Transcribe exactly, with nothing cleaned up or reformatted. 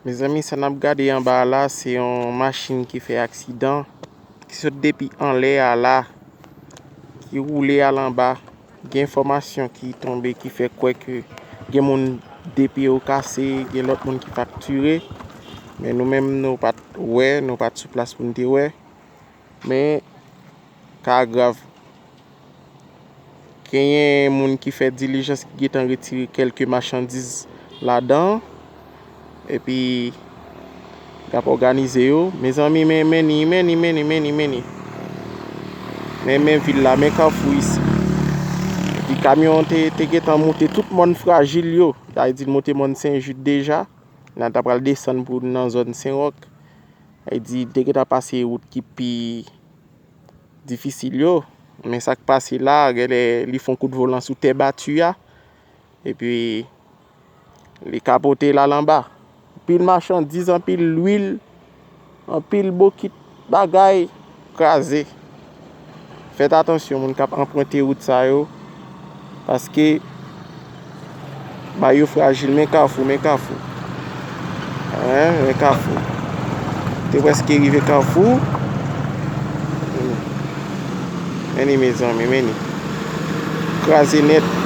Mezanmi, sa n ap gade anba a la, se yon machin ki fè aksidan, ki sot depi anlè a la, ki woule al anba. Gen enfòmasyon ki tonbe ki fè kwè ke gen moun de pye yo kase, gen lòt moun ki fraktire. Men nou menm, nou pa t wè, nou pa t sou plas pou n te wè. Men, ka grav. Genyen moun ki fè dilijans ki gentan retire kèlke machandiz ladan. Epi, y ap òganize yo. Mezanmi, men, men ni, men ni, men ni, men ni, men ni. Men, men vil la, men kafou isi. Epi kamyon an te, te gentan moute tout mòn Frajil yo. Sa vle di l moute mòn Sen Jid deja. Nan ta pral desann pou nan zòn Sen Wòk. Sa vle di, te gentan pase wout ki pi difisil yo. Men sa k pase la, genlè li fè yon kout volan sou tè bati a. Epi, li kapote l al anba. Anpil machandiz, anpil lwil, anpil bokit, bagay kraze. Fèt atansyon, moun k ap anprente wout sa yo. Paske, bay yo frajil, men kafou, men kafou. Hein, men kafou. Te prèske rive kafou. Men ni, mezanmi, men ni. Kraze nèt.